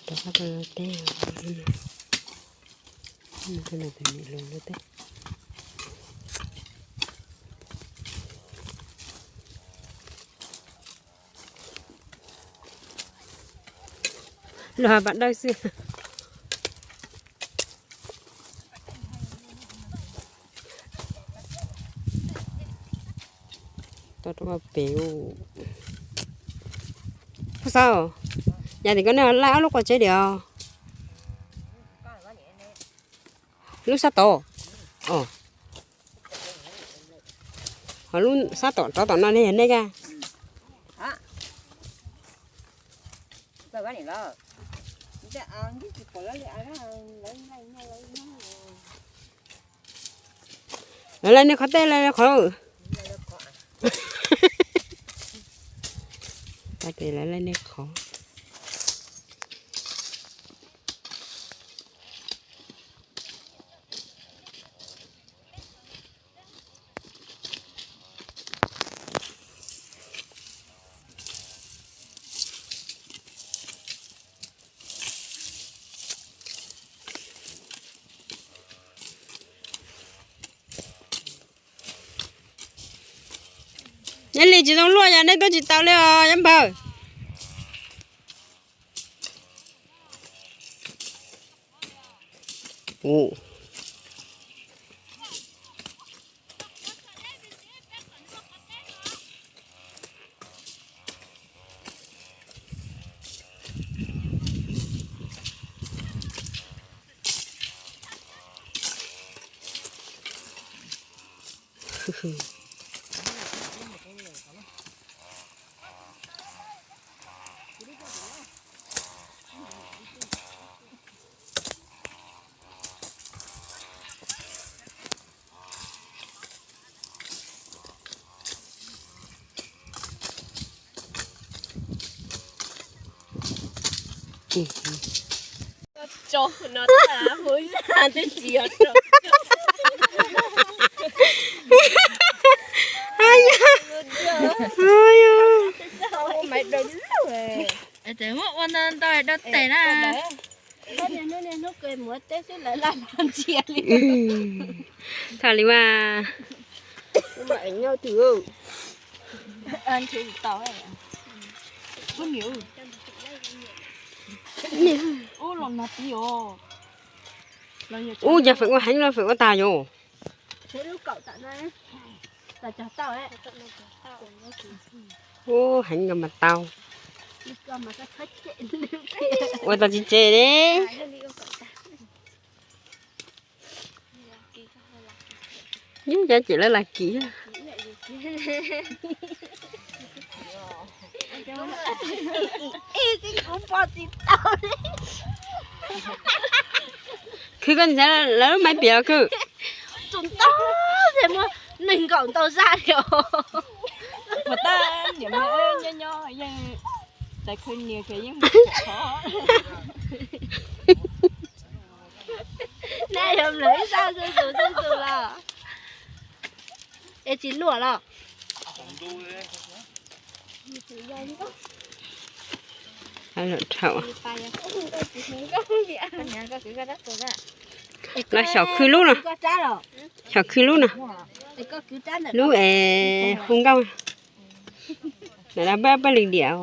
Rov qab rau teb, tus niam hluas lub teb. Luag pam dawb xwb. Tau rau pem. Phauj Xauv, yog tias koj nej laij ob lub qua tsev diam? Lub sab tod. Ho lub sab tom rov tom no ne yog nej ka? Lawv laij nej qhov tej, laij qhov. Lawv laij nej qhov. Nyob li tsis zoo luaj, yog nej tuaj tsis tau li os nyob npawg. Muab ua ntau ntau dau tes na. Thaum li mas. Ub, yog feem ua heev los feem ua tag yom? Ub, heev los mas tau. Ua tau tsis tseg li. Yog cov ces lawv lam kis. Khwv koj ntxhais lawv lub maiv piam los khwv. Tsuas ntau, muaj nees nkaum ntau zaj li os. Puas tab niam nyob nyob yeej txais khwv nias kiag yeej. Nej yog mlawm ib zaj zuj zus zuj zus los es tsis luam los. Los xyaum khwv lub no, xyaum khwv lub no, lub es hu nkauj. Lam dab pab pab li diam,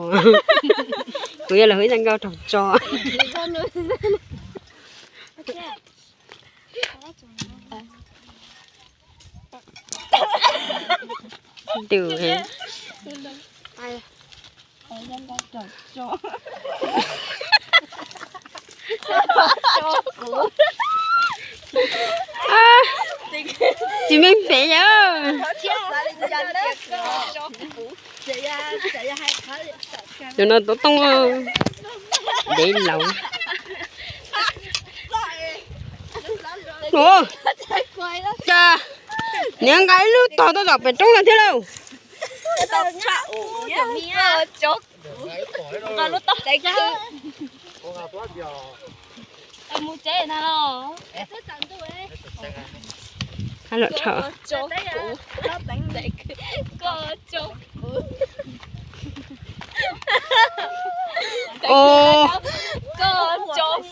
kuv yuav los hu ib zaj nkauj raug tso. Tus tsis meej pem yom. Cov no tub tooj dev laus. Cas niag nqa ib lub tog tuaj tom pem roob lawm thiab lauj. Koj los tso. Koj tso. Koj Koj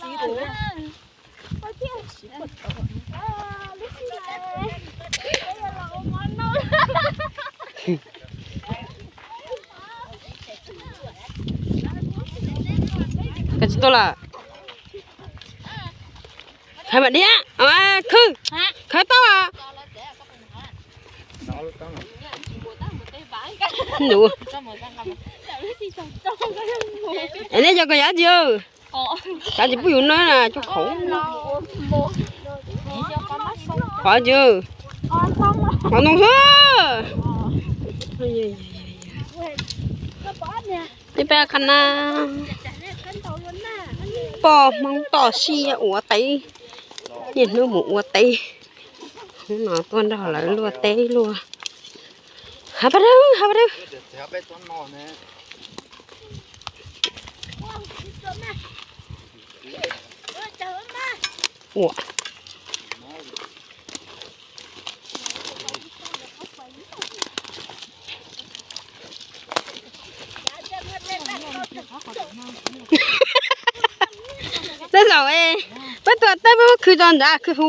tsis tuaj lawm. Khawb mam diab, khawb, khawb tau. Es nej yog koj yam tsi? Kav tsis pub yus na, coj khauv. Qhov tsi, qhov ntoo xwb. Tej peb qhab na, poj Hmoob toj siab ua teb, niaj hnub mus ua teb. Hnub no tuaj nrog lawv luaj teb luaj. Hav pab dawb, hav pab dawb. Ua Tej zaum peb tuaj teb peb muab khwv tso nrad khwv hu.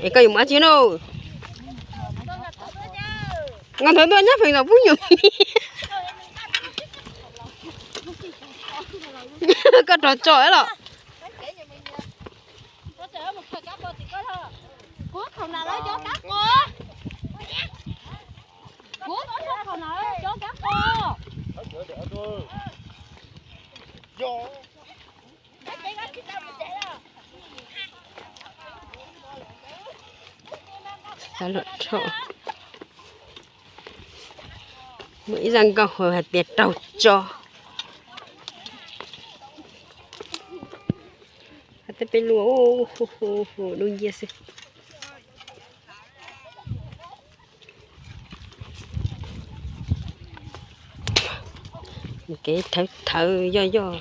Es koj yuav mus dab tsi no? Nqa ntawv tuaj nyab feem tom pub nyuam. Koj rov tso los. Muaj ib zaj nkauj hais tias raug tso. Tej peb luaj dub nciab xwb. Kev thawv thawv yoj yoj.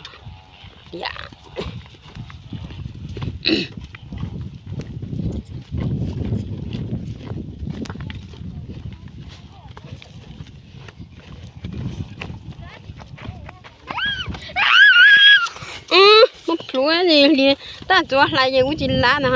Muab plhuav li, tab tsuav hlais ces kuv tsis lav na.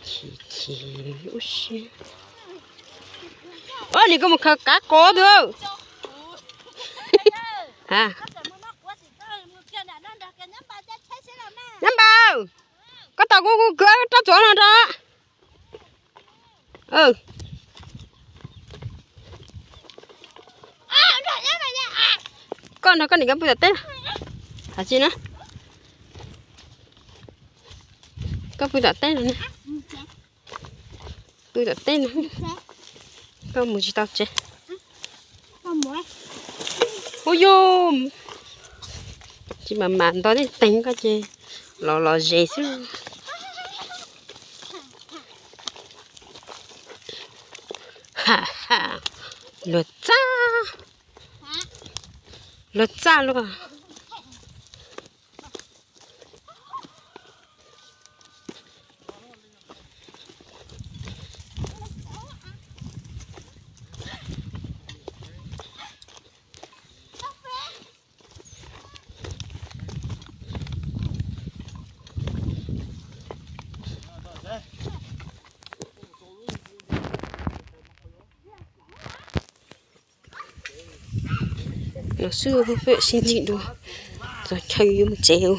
Chim chim lub siab. Ua li koj mus khaws kav qos twg? Nyab Npaum, koj tos kuv, kuv kwv rab txuas no rau. Koj nrog koj niam koj pw tom teb. Hais tsis na, koj pw tom teb no ne. Pw tom teb no, koj mus tsis tau tsev. Ub yus, tsis mam mam nto tej teeg koj ces los los zes xwb. Luag txaj, luag txaj luaj. Los xwb, sib ntxig dua, txog chaw yuav mus tsev.